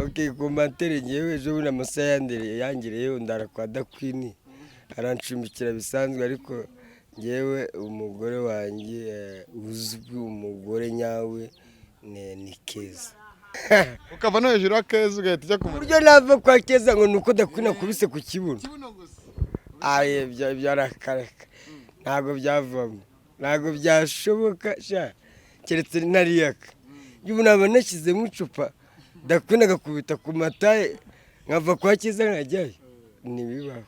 Okay, commentaire, ngewe ejo bundi amasaha yangereyeho, ndara kwa Dakwini, arancumbikira bisanzwe. Ariko ngewe umugore wanjye uzwi, umugore nyawe ni Keza. Ukava no hejuru ya Keza ugahita ujya ku Uburyo nava kwa Keza ngo ni uko Dakwini akubise ku kibuno? Kibuno gusa. Aye, ibyo arakareka, ntabwo byavamo, ntabwo byashoboka sha, keretse ntariyaka. Ubu naba nashyizemo icupa, Dakwini agakubita ku mataye, nkava kwa Keza nkajyayo, ntibibaho.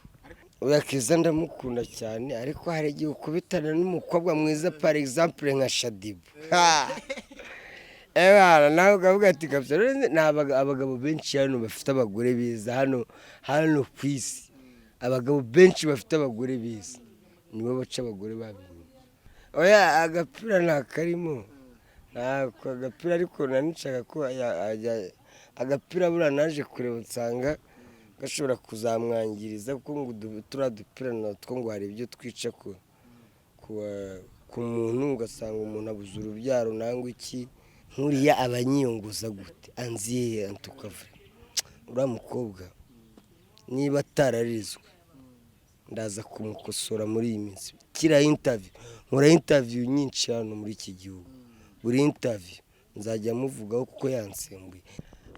Oya, Keza ndamukunda cyane, ariko hari igihe ukubitana n'umukobwa mwiza, par exemple nka Shaddyboo. Ha! Ebana nawe ukavuga ati kabisa. Rero ni abagabo benshi hano bafite abagore beza, hano ku isi abagabo benshi bafite abagore beza nibo baca abagore babo inyuma. Oya, agapira ntakarimo, ntako agapira, ariko nanishaka ko agapira buriya naje kureba nsanga gashobora kuzamwangiriza, kuko ngo turiya dupira natwo ngo hari ibyo twica ku muntu, ugasanga umuntu abuze urubyaro nangwa iki. Nkuriya aba anyiyongoza gute, anziye antukavure? Uriya mukobwa niba atararizwe, ndaza kumukosora muri iyi minsi. Kiriya interview, nkora interview nyinshi hano muri iki gihugu, buri interview nzajya muvugaho kuko yansembuye.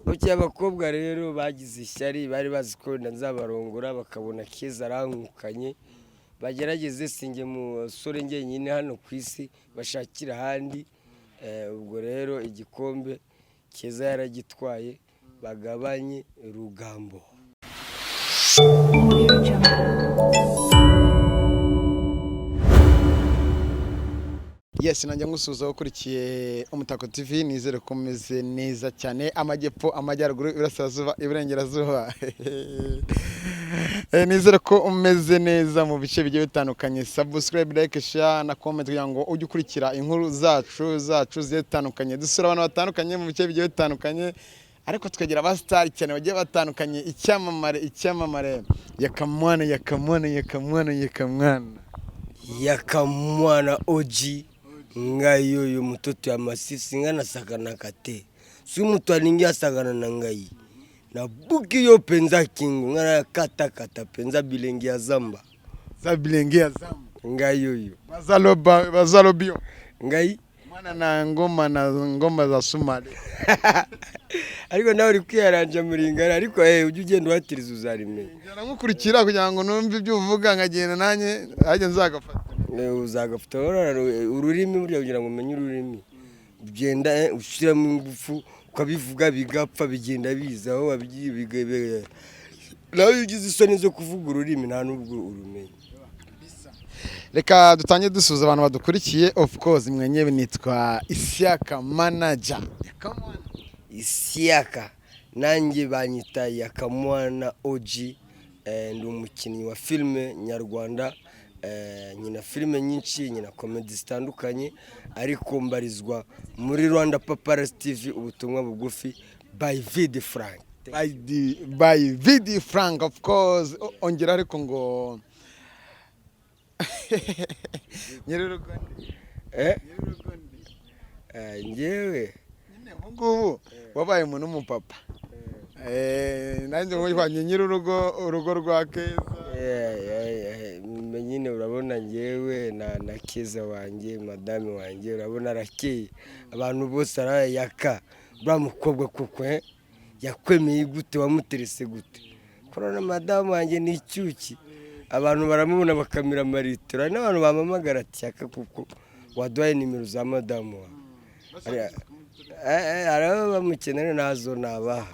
Buke abakobwa rero bagize ishyari, bari bazi ko wenda nzabarongora, bakabona Keza arankukanye, bagerageze, sinjye musore njyenyine hano ku isi, bashakira ahandi. Ubwo rero igikombe Keza yaragitwaye, bagabanye rugambo. Audio Jungle. Yes, nanjye ngusuhuza ukurikiye Umutako TV, nizere ko umeze neza cyane, amajyepfo, amajyaruguru, iburasirazuba, iburengerazuba. Nizere ko umeze neza mu bice bigiye bitandukanye. Subscribe, like, share na comment kugira ngo ujye ukurikira inkuru zacu zigiye zitandukanye. Dusura abantu batandukanye mu bice bigiye bitandukanye, ariko tukagira abasitari cyane bagiye batandukanye. Icyamamare, icyamamare, Yakamwana, Yakamwana, Yakamwana, Yakamwana. Yakamwana OG, ngai oyo mototo ya masisi, ngai nasakanaka te. Soki moto alingi asakana na ngai, nabuki yo mpenza kingo, ngai nakatakata mpenza bilenge ya zamba. Za bilenge ya zamba. Ngai oyo. Bazaloba, bazalobio. Ngai. Mwana na ngoma na ngoma za Sumali. Ariko nawe uri kwiyaranja muringana, ariko ujye ugenda uhatiriza uzarimenya. Njyana nkukurikira kugira ngo numve ibyo uvuga, nkagenda nanjye nanjye nzagafata. Uzagafata ururimi burya, kugira ngo umenye ururimi ugenda ushyiramo ingufu, ukabivuga bigapfa, bigenda biza aho wabigiye nawe iyo ugize isoni zo kuvuga ururimi, nta n'ubwo urumenya. Reka dutange dusuhuza abantu badukurikiye. Of course, mwenyewe nitwa Isiaka Manager. Yakamwana. Isiyaka, nanjye banyita Yakamwana OG. Ndi umukinnyi wa filime nyarwanda, nkina filime nyinshi, nkina comedy zitandukanye, ariko mbarizwa muri Rwanda Paparazzi TV, ubutumwa bugufi by Vidi Frank. By Vidi Frank, of course. Ongera ariko ngo nyir'urugo ndi Nyir'urugo ndi? Njyewe? Nyine ubu ngubu wabaye umuntu w'umupapa. Nanjye ngo nyir'urugo, urugo rwa Keza. Nyine urabona njyewe na Keza wanjye, madame wanjye, urabona arakeye, abantu bose arayaka uriya mukobwa koko, yakwemeye gute, wamuterese gute? Korona madamu wanjye ni icyuki, abantu baramubona bakamira amaritiro. Hari n'abantu bampamagara ati: "Yaka, kuko waduhaye nimero za madamu wawe?" Hari abo bamukenera, nazo nabaha,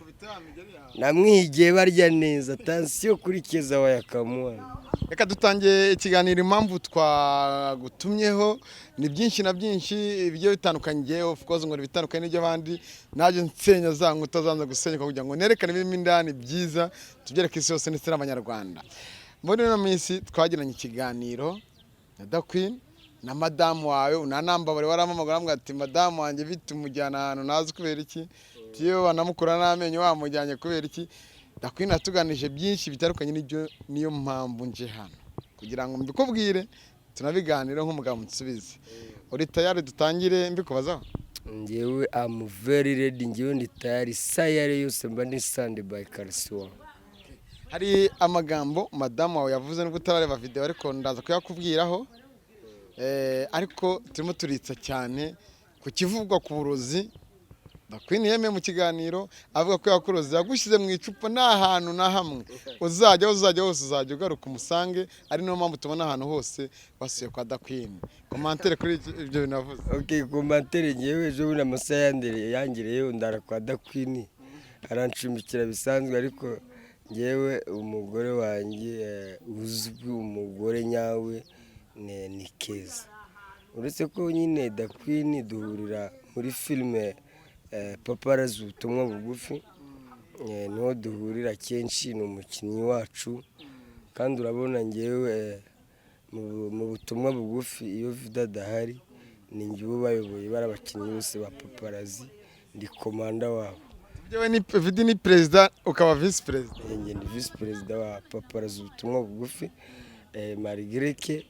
namwigiye barya neza. Attention kuri Keza wa Yakamwana. Reka dutange ikiganiro. Impamvu twagutumyeho ni byinshi na byinshi bigiye bitandukanye. Ngewe of course ngo bitandukanye n'iby'abandi, najye nsenya za nkuta zanze gusenyuka kugira ngo nerekane ibirimo indani byiza, tubyereke isi yose ndetse n'Abanyarwanda. Muri ino minsi twagiranye ikiganiro na Da Queen na madamu wawe, unanambabare warampamagara, arambwira ati: "Madamu wanjye bite, umujyana ahantu ntazi kubera iki? Tiyo banamukura n'amenyo, wamujyanye kubera iki?" Da Queen yatuganije byinshi bitandukanye n'ibyo, niyo mpamvu nje hano kugira ngo mbikubwire, tunabiganire nk'umugabo nsubize. Uri tayari dutangire mbikubazaho? Ngewe am very ready, ngewe ndi tayari, isaha iyo ari yo yose mba ndi stand by karisiwa. Hari amagambo madamu wawe yavuze, nubwo utarareba video ariko ndaza kuyakubwiraho. Ariko turimo turitsa cyane ku kivugwa ku burozi. Queen yemeye mu kiganiro, avuga ko yakuroze, yagushyize mu icupa, nta hantu na hamwe uzajya, uzajya hose uzajya ugaruka umusange. Ari niyo mpamvu tubona ahantu hose basuye kwa Dakwini. Commentaire kuri ibyo bintu yavuze? Ok, commentaire, ngewe ejo bundi amasaha yangereyeho ndara kwa Dakwini, arancumbikira bisanzwe. Ariko ngewe umugore wanjye uzwi, umugore nyawe ni Keza, uretse ko nyine Dakwini duhurira muri filime Paparazi ubutumwa bugufi. Niho duhurira kenshi, ni umukinnyi wacu. Kandi urabona ngewe mu butumwa bugufi iyo Vida adahari ni njye uba ubayoboye, bari abakinnyi bose ba Paparazi, ndi komanda wabo. Yewe, ni Vidi ni perezida, ukaba visi perezida. Njye ndi visi perezida wa Paparazi ubutumwa bugufi. Malgré que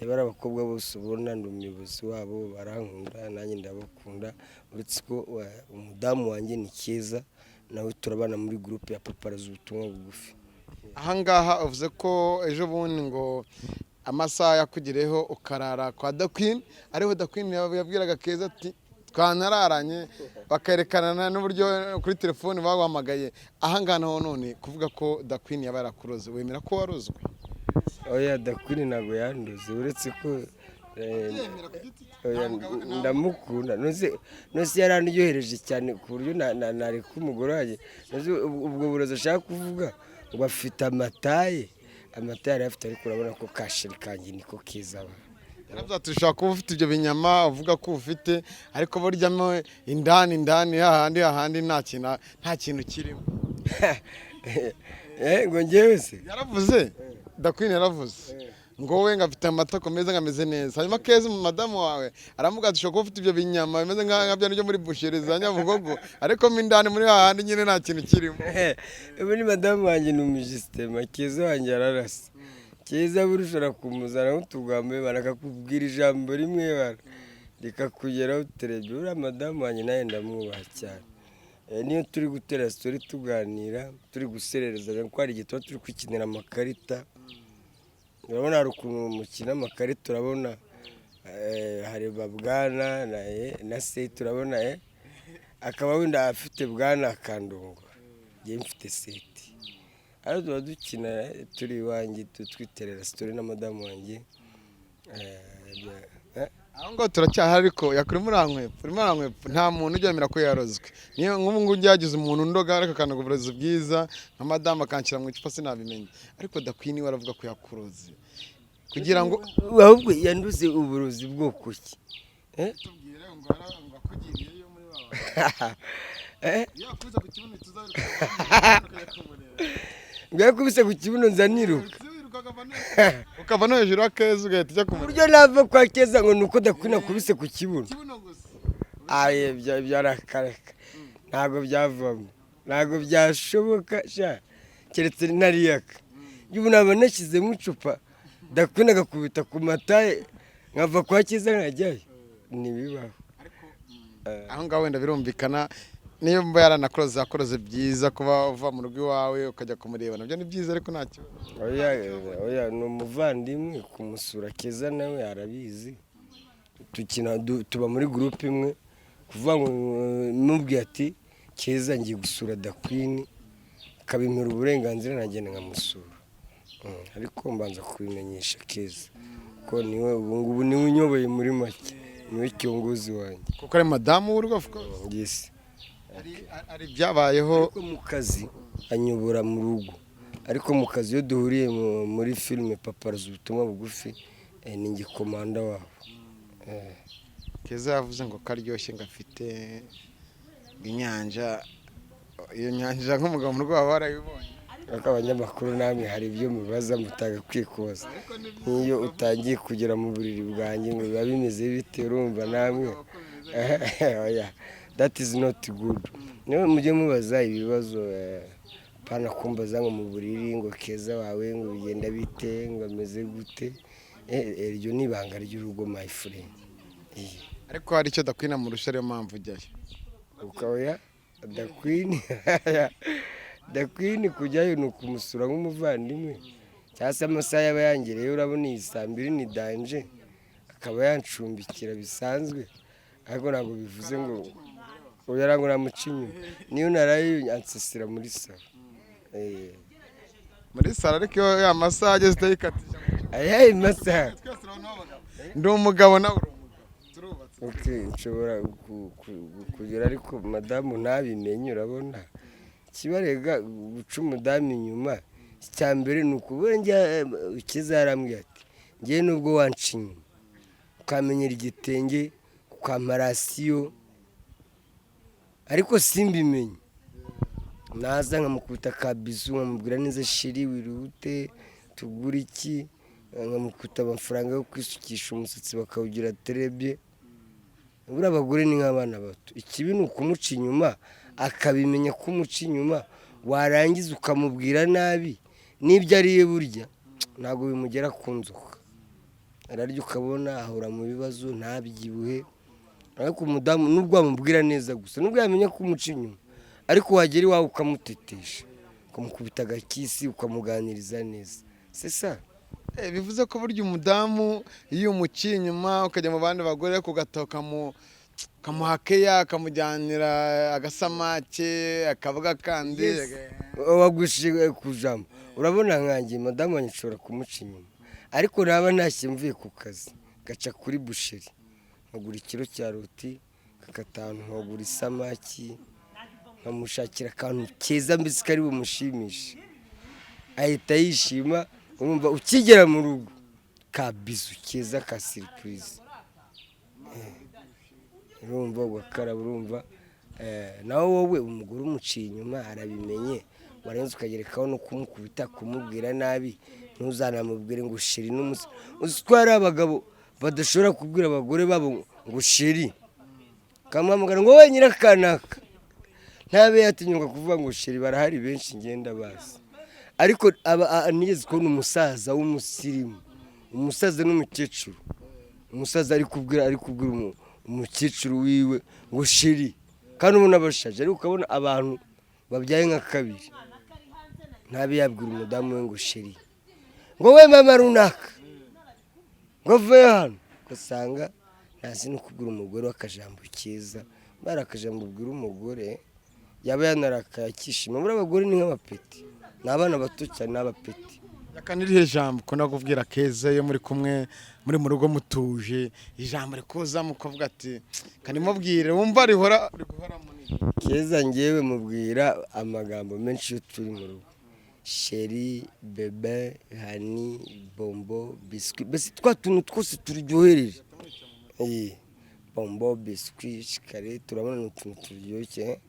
bari abakobwa bose ubona ndi umuyobozi wabo, barankunda nanjye ndabakunda, uretse ko umudamu wanjye ni Keza, nawe turabana muri groupe ya Paparazi ubutumwa bugufi. Ahangaha uvuze ko ejo bundi ngo amasaha yakugireho ukarara kwa Dakwini, ariho Dakwini yabwiraga Keza ati twanararanye, bakerekana n'uburyo kuri telefoni baguhamagaye. Ahangaha naho none kuvuga ko Dakwini yaba yarakuroze, wemera ko warozwe? Oya, Dakwini ntabwo yanduze, uretse ko oya, ndamukunda. Nose yarandyohereje cyane ku buryo nareka umugore wanjye? Nose ubwo burozi ashaka kuvuga ngo afite amataye, amataye yari afite, ariko urabona ko kashiri kanjye niko keza aba. Yaravuze ati ushobora kuba ufite ibyo binyama uvuga ko ufite, ariko buryamo indani indani hahandi hahandi nta kintu kirimo. Ngo njyewe se? Yaravuze, Dakwini yaravuze ngo we ngo afite amatako meza, ngo ameze neza. Hanyuma Keza madamu wawe aramuga ati ushobora kuba ufite ibyo binyama bimeze nka bya byo muri boucherie za Nyabugogo, ariko mo indani muri hahandi nyine nta kintu kirimo. Ubu ni madamu wanjye ni umujisitema. Keza wanjye ararasa. Keza buri ushobora kumuzana nk'utugambo barakakubwira ijambo rimwe bara rikakugeraho terebye. Uriya madamu wanjye nawe ndamwubaha cyane. Niyo turi gutera story, tuganira, turi guserereza, kuko hari igihe tuba turi kwikinira amakarita. Urabona hari ukuntu mukina amakarita, urabona hari babwana na sept, urabona akaba wenda afite bwana akandongora, njye mfite sept, ariko tuba dukina turi iwanjye, twiterera story na madamu wanjye. Aho ngaho turacyahari, ariko yakuri urankwepa, urimo urankwepa. Nta muntu ujya wemera ko yarozwe. Niyo nk'ubu ngubu byagize umuntu undoga ariko akanaga uburozi bwiza nka madamu akanshyira mu icupa sinabimenya, ariko Dakwini we aravuga ko yakuroze kugira ngo Ahubwo yanduze uburozi bwoko ki? Tubwire ngo akugiriyeyo muri baba yakubise ku kibuno. Ngo yakubise ku kibuno nza niruka. Ukava no hejuru ya Keza ugahita ujya kumureba. Uburyo nava kwa Keza ngo ni uko Dakwini akubise ku kibuno? Kibuno gusa. Aye, ibyo arakareka, ntabwo byavamo, ntabwo byashoboka sha, keretse ntariyaka. Ubu naba nashyizemo icupa, Dakwini agakubita ku mataye, nkava kwa Keza nkajyayo? Ntibibaho. Aho ngaho wenda birumvikana, niyo mba yaranakoze yakoroze byiza, kuba uva mu rugo iwawe ukajya kumureba nabyo ni byiza, ariko nta kibazo. Oya, oya, ni umuvandimwe, kumusura Keza nawe arabizi, tukina tuba muri groupe imwe. Kuvuga ngo mubwiye ati Keza ngiye gusura Dakwini, akabimpera uburenganzira, nagenda nkamusura. Ariko mbanza kubimenyesha Keza ko niwe ubu ngubu niwe unyoboye, muri make niwe kiongozi wanjye. Kuko ari madamu w'urugo, of course. Yes. Hari ibyabayeho. Ariko mu kazi anyobora mu rugo, ariko mu kazi iyo duhuriye muri filime Paparazi ubutumwa bugufi, ni njye komanda wabo. Keza yavuze ngo karyoshye, ngo afite inyanja, iyo nyanja nk'umugabo mu rugo waba warayibonye? Ariko abanyamakuru namwe hari ibyo mubaza mutagakwiye kubaza, nk'iyo utangiye kugera mu buriri bwanjye ngo biba bimeze bite? Urumva namwe, oya, that is not good. Niwe mujye mubaza ibibazo, pana kumbaza ngo mu buriri ngo Keza wawe ngo bigenda bite, ngo ameze gute. Iryo ni ibanga ry'urugo, my friend. Ariko hari icyo Dakwina murusha, ariyo mpamvu ujyayo. Ukaba Dakwini, Dakwini kujyayo ni ukumusura nk'umuvandimwe, cyangwa se amasaha yaba yangereyeho. Urabona iyi saa 2 ni danger, akaba yancumbikira bisanzwe, ariko ntabwo bivuze ngo oya, ntabwo namuca inyuma. Niyo naraye ansasira muri salon. Muri salon, ariko iyo ya masaha ageze utayikatisha. Ayahe masaha? Ndi umugabo, nawe uri umugabo, turubatse. Okay, nshobora kugera ariko madamu ntabimenye. Urabona kibarega guca umudamu inyuma, icya mbere ni ukubura. Njya ukiza yarambwiye ati: "Ngewe nubwo wanca inyuma ukamenyera igitenge, ukampa ration, ariko simbimenye, naza nkamukubita ka bisou, nkamubwira neza: 'Chéri, wirute, tugure iki?' Nkamukubita amafaranga yo kwisukisha umusatsi bakawugira terebye." Buriya abagore ni nk'abana bato. Ikibi ni ukumuca inyuma akabimenya ko umuca inyuma, warangiza ukamubwira nabi n'ibyo ariye. Burya ntabwo bimugera ku nzoka, ararya ukabona ahora mu bibazo, ntabyibuhe. Ariko umudamu nubwo wamubwira neza gusa, nubwo yamenya ko umuca inyuma, ariko wagera iwawe ukamutetesha, ukamukubita agakisi, ukamuganiriza neza, c'est ça. Bivuze ko burya umudamu iyo umuciye inyuma ukajya mu bandi bagore, ariko ugataha ukamuha keya, akamujyanira agasamake, akavuga kandi. Wagwishije ku jambo. Urabona nkanjye madamu wanjye nshobora kumuca inyuma, ariko naba ntashye mvuye ku kazi, gaca kuri boucherie nkagura ikiro cya rôti, kakatanu, nkagura isamaki, nkamushakira akantu keza mbese kari bumushimishe, ahita yishima. Urumva ukigera mu rugo, ka bisou keza, ka surprise, urumva ugakaraba. Urumva nawe wowe umugore umuciye inyuma arabimenye, warenze ukagerekaho no kumukubita, kumubwira nabi, ntuzanamubwire ngo chéri n'umunsi. Uzi ko hari abagabo badashobora kubwira abagore babo ngo chéri, kamuhamagara ngo: "Wowe nyirakanaka," ntabe yatinyuka kuvuga ngo chéri. Barahari benshi, ngenda bazi. Ariko nigeze kubona umusaza w'umusirimu, umusaza n'umukecuru. Umusaza ari kubwira umukecuru wiwe ngo chéri, kandi ubona bashaje. Ariko ukabona abantu babyaye nka kabiri, ntabe yabwira umudamu we ngo chéri, ngo: "We mama runaka," ngo: "Avuye hano." Ugasanga ntazi no kubwira umugore w'akajambo keza. Bari akajambo ubwira umugore, yaba yanarakaye akishima. Muri abagore ni nk'abapeti, ni abana bato cyane, ni abapeti. Reka, n'irihe jambo ukunda kubwira Keza iyo muri kumwe, muri mu rugo mutuje, ijambo rikuza mukavuga ati: "Kanimubwire," wumva rihora riguhora munini? Keza ngewe mubwira amagambo menshi iyo turi mu rugo: chéri, bébé, honey, bonbon, biscuit, mbese twa tuntu twose turyohereje. Bonbon, biscuit, shikarete, turabona ni utuntu turyoshye.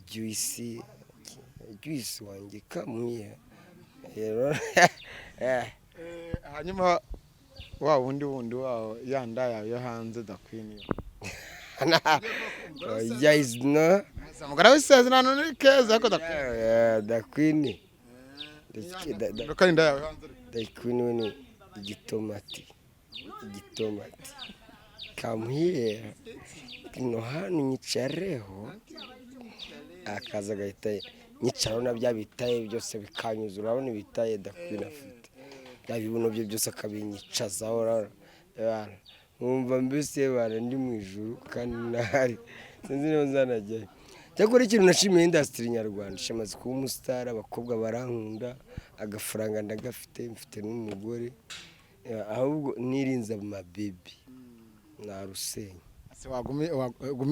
Juice, juice wanjye, come here. Hanyuma wa wundi wawo, ya nda yawe yo hanze, Dakwini? Yeah, is no. Umugore w'isezerano ni Keza, ariko Dakwini? Yeah, the queen. Ruka inda yawe hanze. The queen we ni igitomati, igitomati, come here, no hano nyicareho. Akaza agahita nyicaraho na bya bitaye byose bikanyuza. Urabona ibitaye Dakwini afite, bya bibuno bye byose akabinyicazaho. Urabona nkumva mbese bana ndi mu ijuru kandi ntahari, sinzi niba nzanajyayo. Cyakora ikintu nashimiye industry nyarwanda, shamaze kuba umusitari, abakobwa barankunda, agafaranga ndagafite, mfite n'umugore. Ahubwo nirinze amabebi narusenya. Se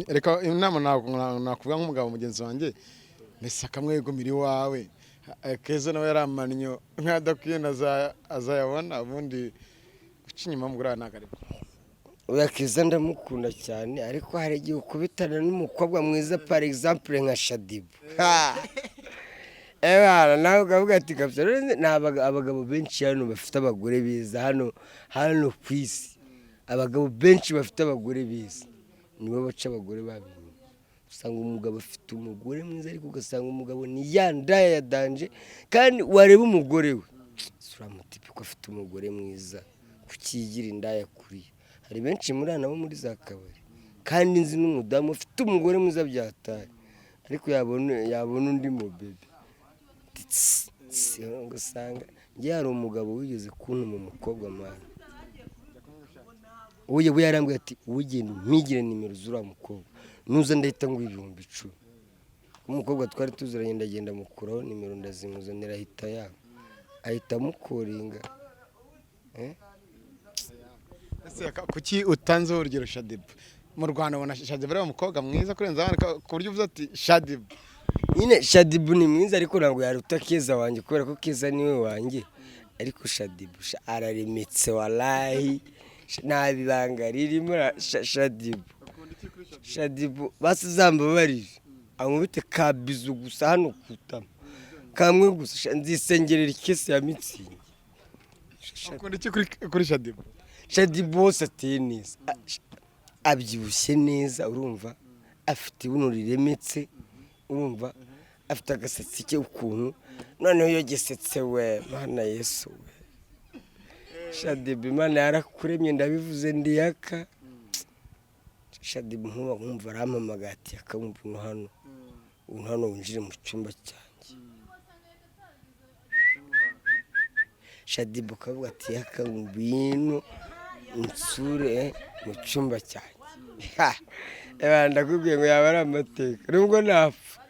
reka inama nakuvuga nk'umugabo mugenzi wanjye, mbese akamwegumira iwawe. Keza nawe yaramannyo nk'adakwiye azayabona. Ubundi guca inyuma y'umugore wawe ntabwo ari byo. Oya, Keza ndamukunda cyane, ariko hari igihe ukubitana n'umukobwa mwiza, par exemple nka Shadibu. Ebana nawe ukavuga ati kabisa. Rero ni abagabo benshi hano bafite abagore beza, hano ku isi abagabo benshi bafite abagore beza nibo baca abagore babo inyuma. Usanga umugabo afite umugore mwiza, ariko ugasanga umugabo ni ya ndaya ya danger, kandi wareba umugore we, uriya mutipe ko afite umugore mwiza, kukigira indaya kuriya? Hari benshi muri nabo muri za kabari, kandi nzi n'umudamu ufite umugore mwiza byataye, ariko yabona undi mu bebe ugasanga njye. Hari umugabo wigeze kuntuma umukobwa, mwana, we yarambwiye ati: "Ugenda umpigire nimero z'uriya mukobwa, nuza ndahita nguha 10,000." Umukobwa twari tuziranye, ndagenda mukuraho nimero, ndazimuzanira, ahita yanga, ahita amukoringa. Ese kuki utanzeho urugero Shaddyboo? Mu Rwanda ubona Shaddyboo ari umukobwa mwiza kurenza abandi, ku buryo uvuze ati Shaddyboo? Nyine Shaddyboo ni mwiza, ariko ntabwo yaruta Keza wanjye, kubera ko Keza niwe wanjye. Ariko Shaddyboo sha, araremetse walahi. Sha, nta bibanga ririmo. Shaddyboo basi zambabarire ankubite ka bisou gusa hano ku itama kamwe gusa. Sha, nzisengerera ikesi ya Mützig. Ukunda iki kuri Shaddyboo? Shaddyboo wose ateye neza. Abyibushye neza, urumva afite ibuno riremetse, urumva afite agasatsi ke ukuntu, noneho iyo gisetse we, Mana Yesu we! Shaddyboo, Imana yarakuremye, ndabivuze ndiyaka. Shaddyboo nkuba nkumva arampamagaye ati: "Akamwumva uno hano, uno hano, winjire mu cyumba cyanjye." Shaddyboo kavuga ati: "Yaka, ngwino unsure mu cyumba cyanjye." Ha! Eba, ndakubwiye ngo yaba ari amateka nubwo napfa,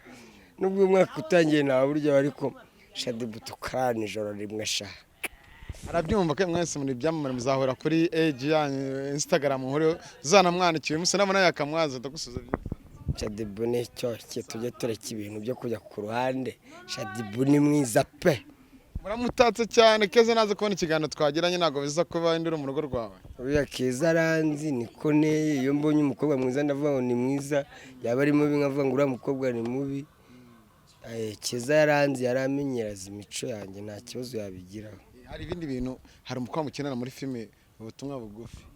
nubwo uyu mwaka utangiye nta buryo, ariko Shaddyboo tukarana ijoro rimwe sha. Arabyumva ko mwese muri ibyamamare, muzahura kuri age yanyu, Instagram nkuru uzanamwandikiye umunsi nabona yakamwaza ndagusubiza. Shaddyboo ni icyoke, tujye tureka ibintu byo kujya ku ruhande. Shaddyboo ni mwiza pe. Muramutatse cyane. Keza naza kubona ikiganiro twagiranye, ntabwo biza kuba induru mu rugo rwawe? Uriya Keza aranzi, niko neye. Iyo mbonye umukobwa mwiza ndavuga ngo ni mwiza, yaba ari mubi nkavuga ngo uriya mukobwa ni mubi. Keza yaranzi, yaramenyeraza imico yanjye, nta kibazo yabigiraho. Hari ibindi bintu, hari umukobwa mukinana muri filime Ubutumwa Bugufi,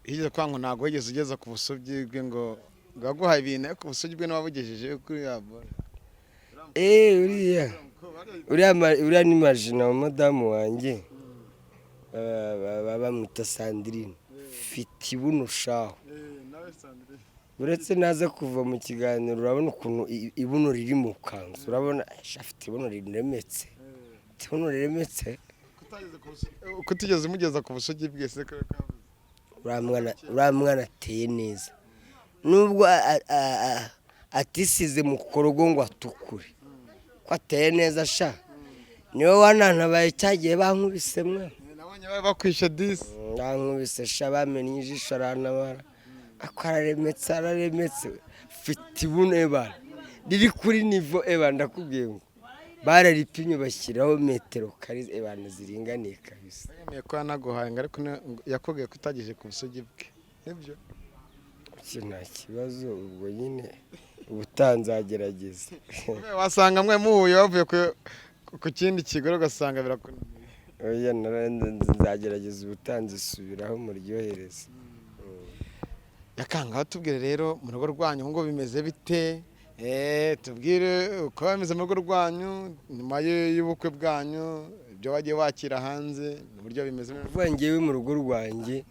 higeze kuvuga ngo ntabwo wigeze ugeza ku busugi bwe, ngo bwaguhaye ibintu ariko ubusugi bwe ntiwabugejeje kuri ya bora. Uriya ni majina wa madamu wanjye, bamwita Sandrine. Fite ibuno shaho, uretse naza kuva mu kiganiro urabona ukuntu ibuno riri mu kanzu, urabona afite ibuno riremetse, afite ibuno riremetse. Kutigeze umugeza ku busugi bwe se? Uriya mwana ateye neza, nubwo atisize mu korogo ngo atukure, ko ateye neza sha, niwe wanantabaye cyagiye bankubise mwa. Nabonye bari bakwishe disi. Bankubise sha, bamennye ijisho, arantabara. Ako araremetse, araremetse, mfite ibuno ebana riri kuri niveau ebana, ndakubwiye ngo bararipimye bashyiraho metero kari ebana ziringaniye kabisa. Yemeye ko yanaguhaye ngo, ariko yakubwiye ko utagejeje ku busugi bwe, nibyo? Iki nta kibazo, ubwo nyine ubutaha nzagerageza. Wasanga mwe muhuye bavuye ku kindi kigo ugasanga birakunaniye. Oya, nzagerageza ubutaha, nzisubiraho muryohereze. Yakanga tubwire rero mu rugo rwanyu ngo bimeze bite? Tubwire uko bimeze mu rugo rwanyu nyuma y'ubukwe bwanyu, ibyo wagiye wakira hanze, uburyo bimeze. Kuvuga ngewe mu rugo rwanjye,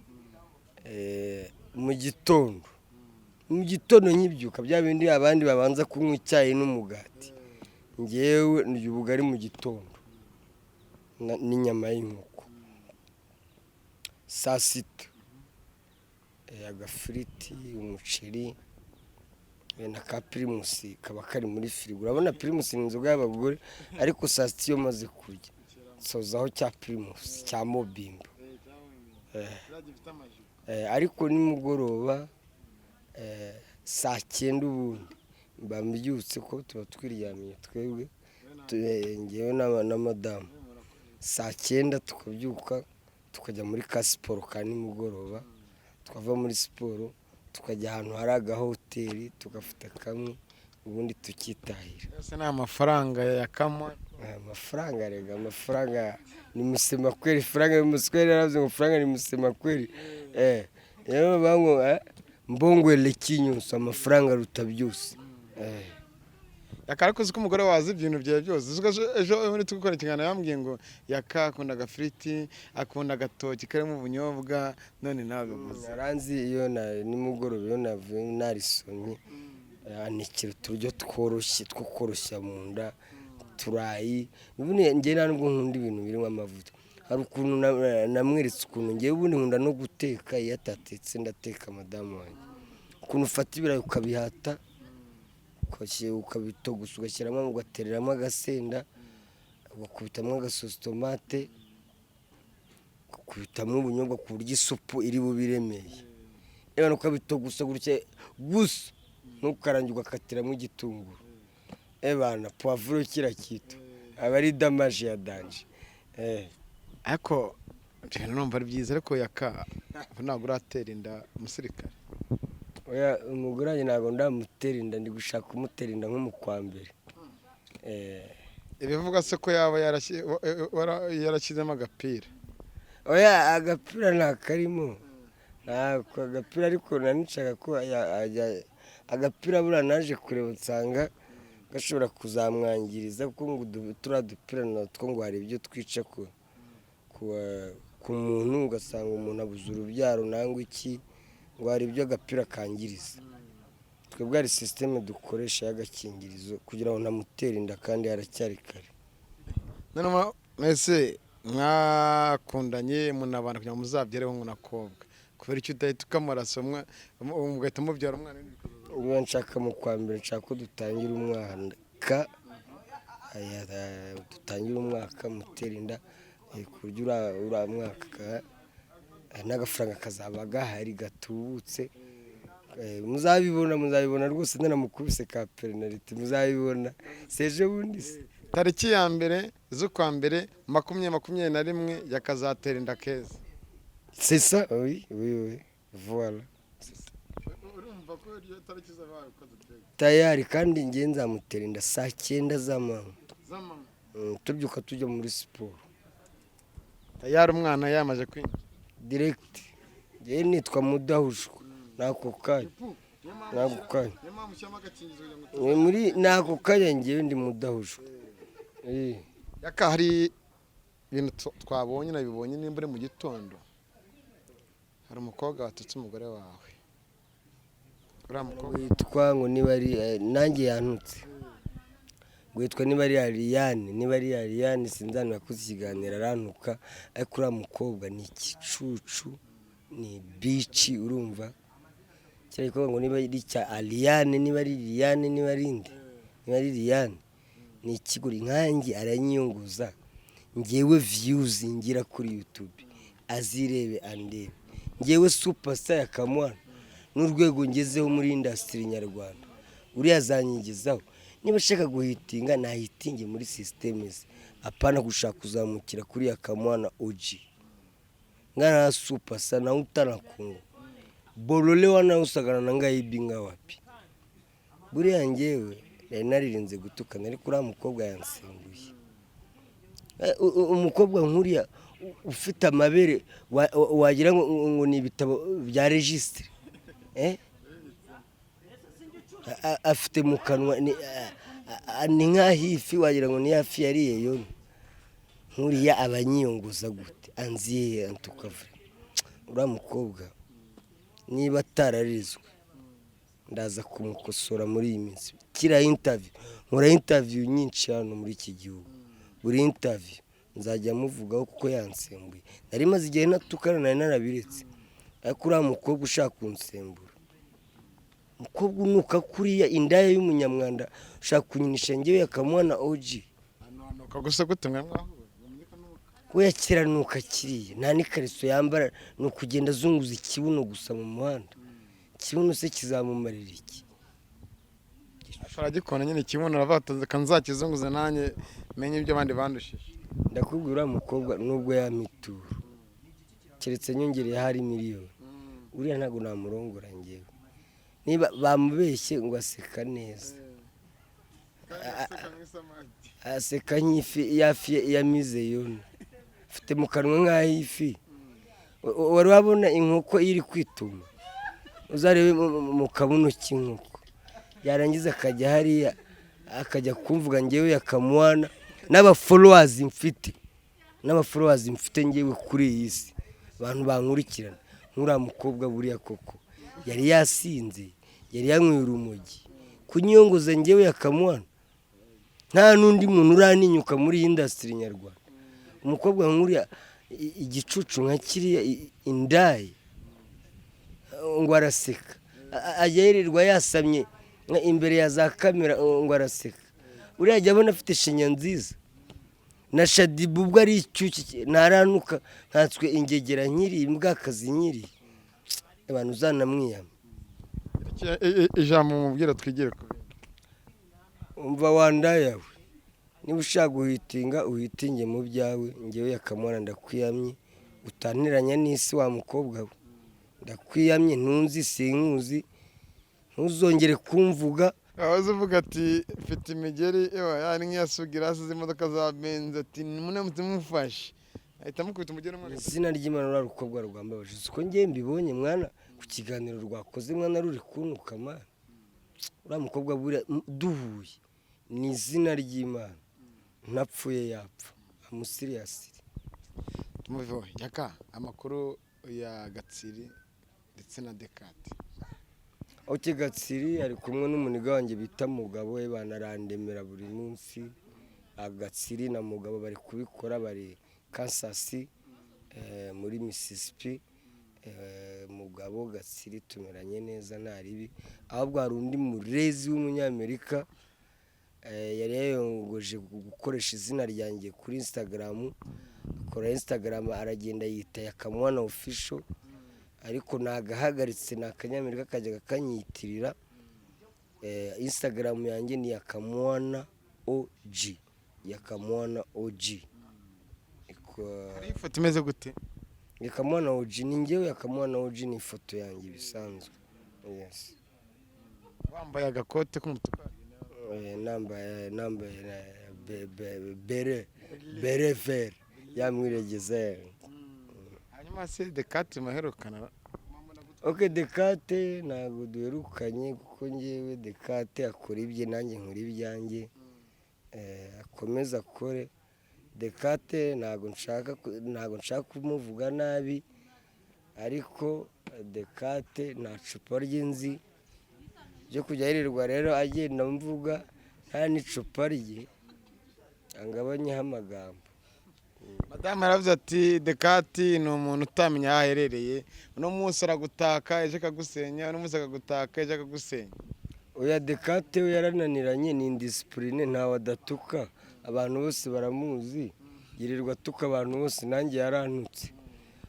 mu gitondo nkibyuka, bya bindi abandi babanza kunywa icyayi n'umugati, ngewe ndya ubugari mu gitondo n'inyama y'inkoko. Saa sita agafiriti, umuceri na ka Primus kaba kari muri firigo. Urabona Primus ni inzoga y'abagore, ariko saa sita iyo maze kurya nsozaho cya Primus cya Mobimbo. Ariko nimugoroba saa cyenda ubundi mba mbyutse, ko tuba twiryamiye twebwe, ngewe na madamu, saa cyenda tukabyuka tukajya muri ka siporo ka nimugoroba, twava muri siporo tukajya ahantu hari agahoteli tugafata kamwe, ubundi tukitahira. Yose ni amafaranga ya kamwe. Amafaranga rega, amafaranga ni musema kweli, faranga ni musweli, yaravuze ngo faranga ni musema kweli. Rero bango mbongwele kinyuso, amafaranga aruta byose. Yaka, ariko uzi ko umugore wazi ibintu byawe byose? Uzi ko ejo muri turi gukora ikiganiro yambwiye ngo Yaka akunda agafiriti, akunda agatoki karimo ubunyobwa, none nawe bivuze. Aranzi iyo nimugoroba iyo navuye narisomye, anekera uturyo tworoshye two koroshya mu nda, turayi. Ubundi njye nta nubwo nkunda ibintu birimo amavuta. Hari ukuntu namweretse ukuntu ngewe ubundi nkunda no guteka. Iyo atatetse ndateka, madamu wanjye. Ukuntu ufata ibirayi ukabihata, ukabitogusa, ugashyiramo, ugatereramo agasenda, ugakubitamo agasosi tomate, ugakubitamo ubunyobwa, ku buryo isupu iri bube iremeye. Reba, ukabitogusa gutya gusa, ntukarange, ugakatiramo igitunguru, ebana poivron, kira kitu aba ari damage ya danger. Ariko ibyo bintu numva ari byiza, ariko Yaka, ntabwo uratera inda umusirikare? Oya, umugore wanjye ntabwo ndamutera inda, ndi gushaka kumutera inda nko mu kwa mbere. Ibivuga se ko yaba yarashyizemo agapira? Oya, agapira ntakarimo, ntako agapira, ariko nari ko agapira buriya naje kureba nsanga gashobora kuzamwangiriza, kuko ngo turiya dupira natwo ngo hari ibyo twica ku muntu, ugasanga umuntu abuze urubyaro nangwa iki, ngo hari ibyo agapira kangiriza. Twebwe hari système dukoresha y'agakingirizo kugira ngo ntamutere inda kandi haracyari kare. None mwese mwakundanye munabana kugira ngo muzabyareho n'akobwa, kubera icyo udahita ukamurasa mugahita mubyara umwana? Niba nshaka mu kwa mbere, nshaka ko dutangira umwaka, dutangira umwaka mutera inda, ku buryo uriya mwaka n'agafaranga kazaba gahari gatubutse. Muzabibona, muzabibona rwose, naramukubise ka penaliti, muzabibona si ejo bundi se? Tariki ya 1 z'ukwa mbere 2021 yakazatera inda Keza. C'est ça, oui, oui, oui, voilà. Urumva ko iyo tariki zabaye uko ziteye? Tayari, kandi njye nzamutera inda saa 9 z'amanywa. Z'amanywa. Tubyuka tujya muri siporo. Tayari umwana yamaze kwinjira. Direct, njyewe nitwa Mudahushwa n'ako kanya, n'ako kanya. Niyo mpamvu ushyiramo agakingirizo kugira ngo Ni muri n'ako kanya njyewe ndi Mudahushwa. Yaka, hari ibintu twabonye, nabibonye nimba uri mu gitondo, hari umukobwa watutse umugore wawe, uriya mukobwa. Witwa ngo niba ari nanjye yantutse, ngo witwa niba ari Ariyane, niba ari Ariyane, sinzani, yakoze ikiganiro arantuka. Ariko uriya mukobwa ni igicucu, ni bitch. Urumva kiriya gikorwa ngo niba ari icya Ariyane, niba ari Liyane, niba ari inde, niba ari Liyane, ni ikigori nkanjye aranyiyunguza. Ngewe views ngira kuri YouTube azirebe, andebe ngewe superstar ya Kamwana n'urwego ngezeho muri industry nyarwanda, uriya azanyigezaho. Niba ashaka guhitinga nahitinge muri système ze, apana gushaka kuzamukira kuri ya Kamwana OG. Nga na superstar na utana Kongo bolole wana usagana na ngai binga wapi. Buriya ngewe nari naririnze gutukana, ariko uriya mukobwa yansimbuye. Umukobwa nkuriya ufite amabere wagira ngo ni ibitabo bya registre, eh? Afite mu kanwa ni nk'aho ifi, wagira ngo ni ya fi yariye yombi. Nkuriya aba anyiyongoza gute? Anziye antukavure. Uriya mukobwa niba atararizwe ndaza kumukosora muri iyi minsi. Kiriya interview, nkora interview nyinshi hano muri iki gihugu, buri interview nzajya muvugaho kuko yansembuye. Nari maze igihe natukana, nari narabiretse, ariko uriya mukobwa ushaka kunsembura, umukobwa unuka kuriya, indaya y'umunyamwanda, ushaka kunyinisha ngewe Yakamwana OG. Anuka gusa gute? Mwe mwahuye umenye ko anuka? We yakiranuka kiriya, nta n'ikariso yambara, ni ukugenda azunguza ikibuno gusa mu muhanda. Ikibuno se kizamumarira iki? Ashobora agikona nyine ikibuno, aravuga ati reka nzakizunguze nanjye menye ibyo abandi bandushije. Ndakubwira, uriya mukobwa nubwo yamitura, keretse nyongereye hari miliyoni, uriya ntabwo namurongora ngewe. Niba bamubeshye ngo aseka neza, aseka nk'ifi ya fi yamize yona, afite mu kanwa nk'ay'ifi. Wari wabona inkoko iri kwituma? Uzarebe mu kabuno k'inkoko, yarangiza akajya hariya. Akajya kumvuga ngewe Yakamwana n'abafollowers mfite, n'abafollowers mfite ngewe kuri iyi si, abantu bankurikirana. Nk'uriya mukobwa buriya koko yari yasinze, yari yanyweye urumogi kunyongoza ngewe Yakamwana. Nta n'undi muntu uraninyuka muri iyi industry nyarwanda. Umukobwa nk'uriya, igicucu nka kiriya, indaya, ngo araseka. Ajya yirirwa yasamye imbere ya za kamera ngo araseka. Uriya ajya abona afite shinya nziza na Shaddyboo ubwo ari icyuki ntaranuka, nkanswe ingegera nkiri imbwakazi nkiri abantu uzanamwiyama. Ijambo mubwira, twigire ku bindi. Umva wandayawe, niba ushaka guhitinga uhitinge mu byawe. Ngewe Yakamwana ndakwiyamye, utantiranya n'isi wa mukobwa we. Ndakwiyamye, ntunzi sinkuzi, ntuzongere kumvuga. Wahoze uvuga ati mfite imigeri ewa yani nk'iya Sugira z'imodoka za Benz, ati munamutse mumufashe ahita amukubita umugeri umwe. Izina ry'Imana, uriya rukobwa rwambabaje. Uzi ko ngewe mbibonye mwana ku kiganiro rwakoze mwana ruri kuntuka mwana. Uriya mukobwa buriya duhuye, ni izina ry'Imana, ntapfuye yapfa amusiriyasiri. Tumuveho Yaka, amakuru ya Gatsiri ndetse na Dekati? Oke, Gatsiri ari kumwe n'umuniga wanjye bita Mugabo we, banarandemera buri munsi. Agatsiri na Mugabo bari kubikora, bari Kansas, muri Mississippi. Mugabo Gatsiri tumeranye neza, nta ribi. Ahubwo hari undi murezi w'umunyamerika yari yayongoje gukoresha izina ryanjye kuri Instagram, akora Instagram aragenda yita Yakamwana Official, ariko nagahagaritse. Ni akanyamerika kajyaga kanyitirira. Instagram yanjye ni Yakamwana OG, Yakamwana OG. Hari ifoto imeze gute? Yakamwana OG ni njyewe. Yakamwana OG ni ifoto yanjye bisanzwe, yes. Wambaye agakote k'umutuku. Nambaye beret vert yamwiregeza. Hanyuma se Dekati muherukana? Ok, Dekate ntabwo duherukanye kuko ngewe Dekate akora ibye, nanjye nkora ibyanjye. Akomeze akore. Dekate ntabwo nshaka kumuvuga nabi, ariko Dekate nta cupa rye nzi ryo kujya yirirwa rero agenda mvuga nta n'icupa rye, angabanyeho amagambo. Madamu yaravuze ati Dekati ni umuntu utamenya aho aherereye, uno munsi aragutaka ejo akagusenya, uno munsi akagutaka ejo akagusenya. Oya, Dekate we yarananiranye, ni indiscipline, ntawe adatuka, abantu bose baramuzi, yirirwa atuka abantu bose, nanjye yarantutse.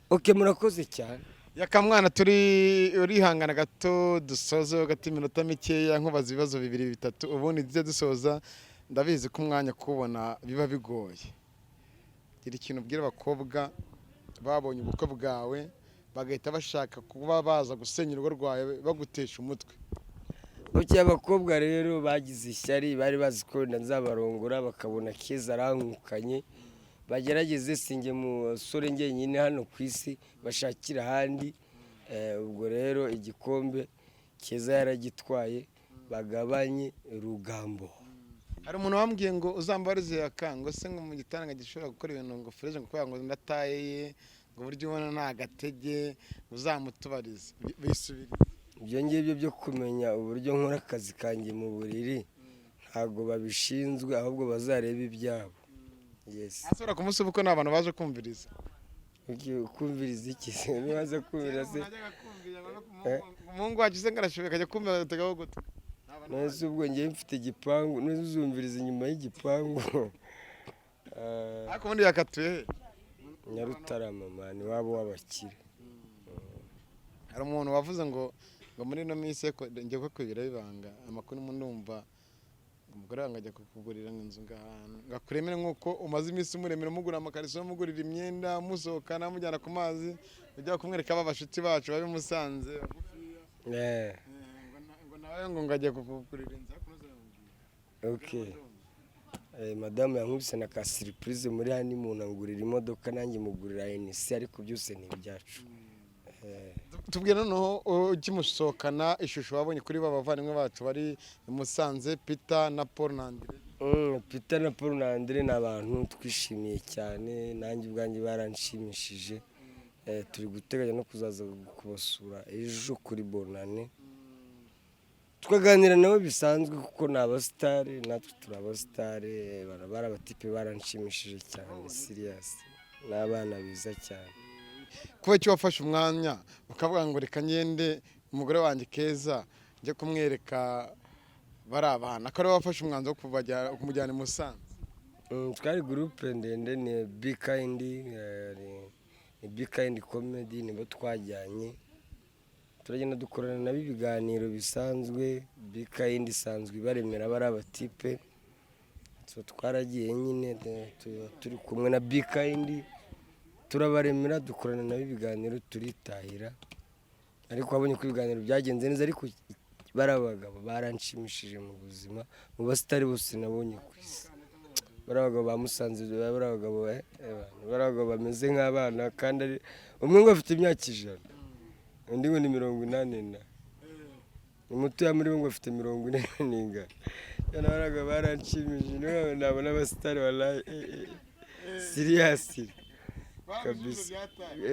Ok, murakoze cyane. Yakamwana, turi urihangana gato dusoze gato iminota mikeya, nkubaza ibibazo bibiri bitatu ubundi tujye dusoza. Ndabizi ko umwanya kuwubona biba bigoye. Gira ikintu ubwira abakobwa babonye ubukwe bwawe bagahita bashaka kuba baza gusenya urugo rwawe bagutesha umutwe. Ok, abakobwa rero bagize ishyari, bari bazi ko wenda nzabarongora, bakabona Keza arankukanye, bagerageze sinjye musore njyenyine hano ku isi, bashakira ahandi. Ubwo rero igikombe Keza yaragitwaye, bagabanye rugambo. Hari umuntu wambwiye ngo uzambarize Yaka, ngo se ngo mu gitanda gishobora gukora ibintu ngo fresh, ngo kubera ngo ndataye ye, ngo uburyo ubona nta gatege, uzamutubarize bisubire. Ibyo ngibyo byo kumenya uburyo nkora akazi kanjye mu buriri ntabwo babishinzwe, ahubwo bazarebe ibyabo, yes. Ashobora kumusuba uko ni abantu baje kumviriza. Kumviriza iki se? Nibaza kumviriza se? Umuhungu wacu se ngo arashoboye akajya kumva agategaho gutwi. Nese ubwo ngewe mfite igipangu, nese uzumviriza inyuma y'igipangu? Ariko ubundi yakatuye he? Nyarutarama man, iwabo w'abakire. Hari umuntu wavuze ngo muri ino minsi ko njye ko kwibira bibanga amakuru ndumva umugore wanjye ajya kukugurira inzu ngo ahantu ngo akuremere nk'uko umaze iminsi umuremera, umugura amakariso, umugurira imyenda, musohokana, mujyana ku mazi, ujya kumwereka aba bashuti bacu babi Musanze. Ngo nawe ngo agiye kukugurira inzu ariko ntuzabimubwire. Ok. Madamu yankubise na ka surprise muri honeymoon, angurira imodoka, nanjye mugurira NC, ariko byose ni ibyacu. Tubwire noneho, ukimusohokana, ishusho wabonye kuri ba bavandimwe bacu bari i Musanze, Peter na Paul na Andre. Peter na Paul na Andre ni abantu twishimiye cyane, nanjye ubwanjye baranshimishije. Turi guteganya no kuzaza kubasura ejo kuri Bonane, tukaganira nabo bisanzwe, kuko ni abasitari, natwe turi abasitari. Bari abatipe baranshimishije cyane, serious, ni abana beza cyane. Kuba icyo wafashe umwanya ukavuga ngo reka ngende umugore wanjye Keza njye kumwereka bari abana, akaba ariwe wafashe umwanzuro wo kumujyana i Musanze? Twari groupe ndende, ni Be Kind, ni Be Kind Comedy, nibo twajyanye, turagenda dukorana nabo ibiganiro bisanzwe. Be Kind isanzwe ibaremera, bari abatipe. So twaragiye nyine, tuba turi kumwe na Be Kind, turabaremera, dukorana nabo ibiganiro, turitahira. Ariko wabonye ko ibiganiro byagenze neza. Ariko bari abagabo baranshimishije mu buzima, mu basitari bose nabonye ku isi. Bari abagabo ba Musanze, bari abagabo, bari abagabo bameze nk'abana, kandi ari umwe ngo afite imyaka 100, undi ngo ni 80 na umutoya muri bo ngo afite 40 n'ingano. Bari abagabo baranshimishije, niyo nabona abasitari, wallahi, serious kabisa,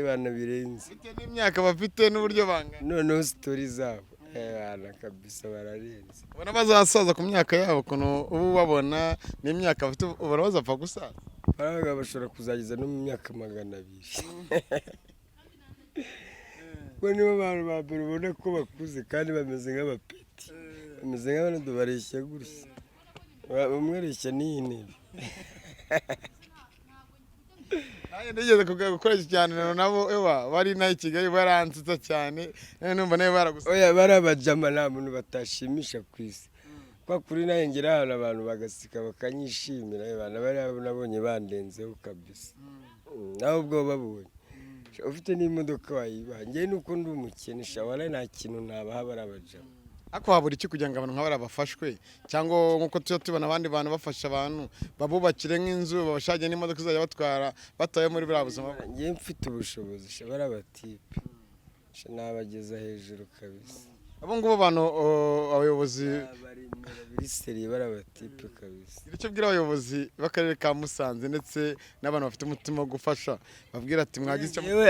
bana birenze. Bitewe n'imyaka bafite n'uburyo bangana. Noneho story zabo, bana kabisa bararenze. Ubona bazasaza ku myaka yabo, ukuntu uba ubabona n'imyaka bafite, ubona bazapfa gusaza? Bari abagabo bashobora kuzageza no mu myaka 200, kuko nibo bantu ba mbere ubona ko bakuze kandi bameze nk'abapeti, bameze nk'abandi, bareshya gutya. Umwe areshya n'iyi ntebe. Nanjye nigeze gukora iki kiganiro nabo, ewa bari nayo i Kigali, baransetsa cyane, none numva nawe baragusa. Oya, bari abajama, nta muntu batashimisha ku isi. Kwa kuri nawe ngera ahantu abantu bagaseka bakanyishimira, bana bari nabonye bandenzeho kabisa. Nawe ubwo babonye ufite n'imodoka wayibaha, njyewe nuko ndi umukene sha, wala nta kintu nabaha, bari abajama. Ariko habura iki kugira ngo abantu nk'abariya bafashwe, cyangwa nk'uko tujya tubona abandi bantu bafasha abantu, babubakire nk'inzu, babashakire n'imodoka izajya batwara bataye muri buriya buzima? Njyewe mfite ubushobozi sha, bari abatipe sha, nabageza hejuru kabisa. Abo ngabo bantu, abayobozi Baremera biri sérieux, bari abatipe kabisa. Icyo bwira abayobozi b'akarere ka Musanze ndetse n'abantu bafite umutima wo gufasha, babwira ati mwagize icyo Yewe,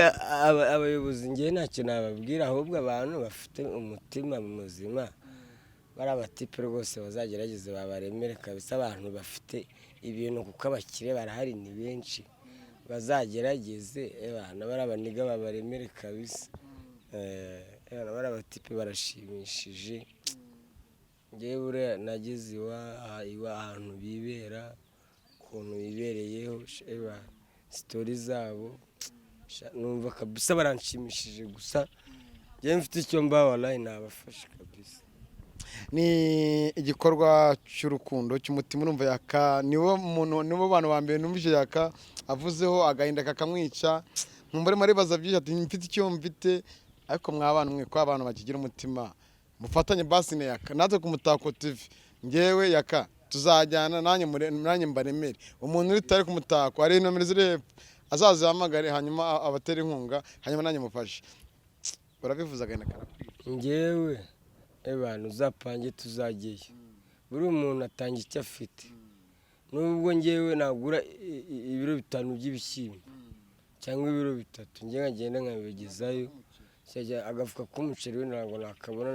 abayobozi njyewe ntacyo nababwira, ahubwo abantu bafite umutima muzima, bari abatipe rwose, bazagerageze babaremere kabisa. Abantu bafite ibintu, kuko abakire barahari ni benshi, bazagerageze abantu bari abaniga babaremere kabisa. Bari abatipe barashimishije. Njyewe buriya nageze iwa ahantu bibera, ukuntu bibereyeho, story zabo numva kabisa baranshimishije gusa. Njyewe mfite icyo mba, wallahi nabafasha kabisa. Ni igikorwa cy'urukundo, cy'umutima. Urumva Yaka niwo muntu, nibo bantu ba mbere numvise Yaka avuzeho agahinda kakamwica, nkumva arimo aribaza byinshi, ati mfite icyo mfite. Ariko mwabana mwe, ko abantu bakigira umutima, mufatanye basi na Yaka, natwe ku Mutako TV, ngewe Yaka tuzajyana nanjye, nanjye mbaremere. Umuntu uri tari ku Mutako, hari nomero ziri hepfo, azazihamagare, hanyuma abatere inkunga, hanyuma nanjye mufashe. Urabivuze agahinda karakwica. Njyewe abantu uzapange tuzajyeyo, buri muntu atanga icyo afite. Nubwo ngewe nagura ibiro 5 by'ibishyimbo cyangwa ibiro 3, njye nkagenda nkabigezayo. Agafuka k'umuceri we ntabwo nakabona,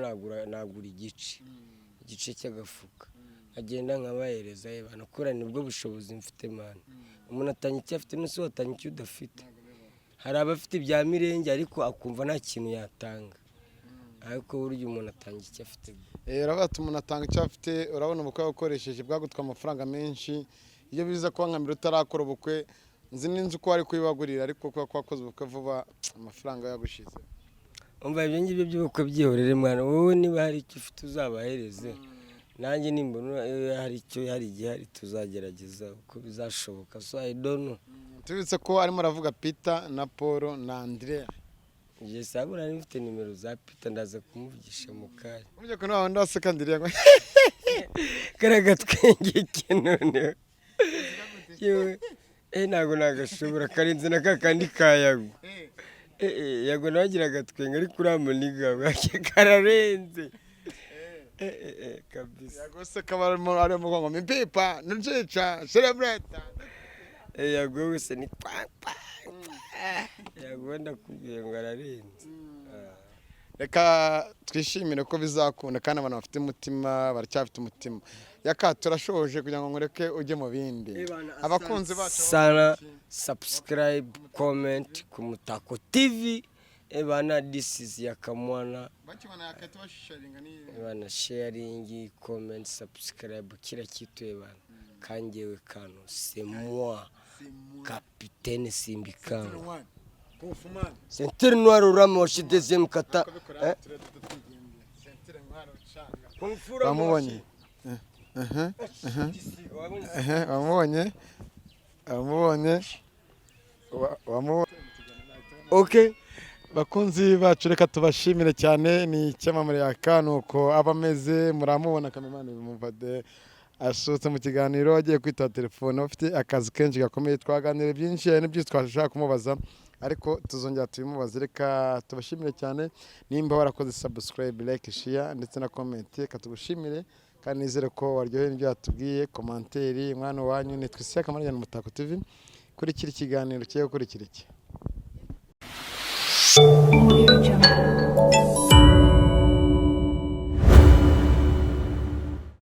nagura igice cy'agafuka, nkagenda nkabahereza abantu, kubera nibwo bushobozi mfite man. Umuntu atanga icyo afite, n'ese watanga icyo udafite? Hari abafite ibya mirenge ariko akumva nta kintu yatanga, ariko burya umuntu atanga icyo afite. Uravuga ati umuntu atanga icyo afite. Urabona ubukwe wakoresheje bwagutwa amafaranga menshi. Iyo biza kuba nka mbere utarakora ubukwe, nzi n'inzu uko wari kuyibagurira, ariko kubera ko wakoze ubukwe vuba, amafaranga yagushize. Umva, ibyo ngibyo by'ubukwe byihorere mwana. Wowe niba hari icyo ufite uzabahereze, nanjye nimbona hari icyo, hari igihari, tuzagerageza uko bizashoboka. So I don't know. Tubibutse ko arimo aravuga Peter na Paul na Andrea. Njye sabura nari mfite nimero za Peter, ndaza kumuvugisha mu kanya. Burya ko nawe ndaseka Andrea ngo Kariya gatwenge ke noneho, yewe, ntabwo nagashobora, karenze na ka kandi kayago. Yago nawe agira agatwenga, ariko uriya muniga we kararenze. Kabisa. Yago se kaba arimo ngo mipipa nucica celebrate. Yago wese ni pa pa pa. Yago ndakubwiye ngo ararenze. Reka twishimire ko bizakunda, kandi abantu bafite umutima baracyafite umutima. Yaka, turashoje kugira ngo nkureke ujye mu bindi. Abakunzi bacu Sana subscribe, comment ku Mutako TV. Ebana, this is Yakamwana. Bakibona yakahita basharinga ni Ebana, sharing, comment, subscribe, kila kitu ebana. Kanjewe kano c'est moi, capitaine Simbikangwa, ceinture noire uramoshi deuxième kata, eh? Bamubonye, bamubonye, bamubonye, bamubonye. Okay. Bakunzi bacu, reka tubashimire cyane. Ni icyamamare Yaka, nuko aba ameze, muramubona. Kameramani bimufate asohotse mu kiganiro agiye kwitaba telefone, afite akazi kenshi gakomeye. Twaganiriye byinshi, hari n'ibyo twashaka kumubaza, ariko tuzongera tubimubaze. Reka tubashimire cyane. Nimba warakoze subscribe, like, share ndetse na comment, reka tugushimire kandi nizere ko waryohewe n'ibyo yatubwiye. Commentaire mwana wanyu ni twise Akamarajyana Umutako TV. Kurikira ikiganiro kigiye gukurikira iki.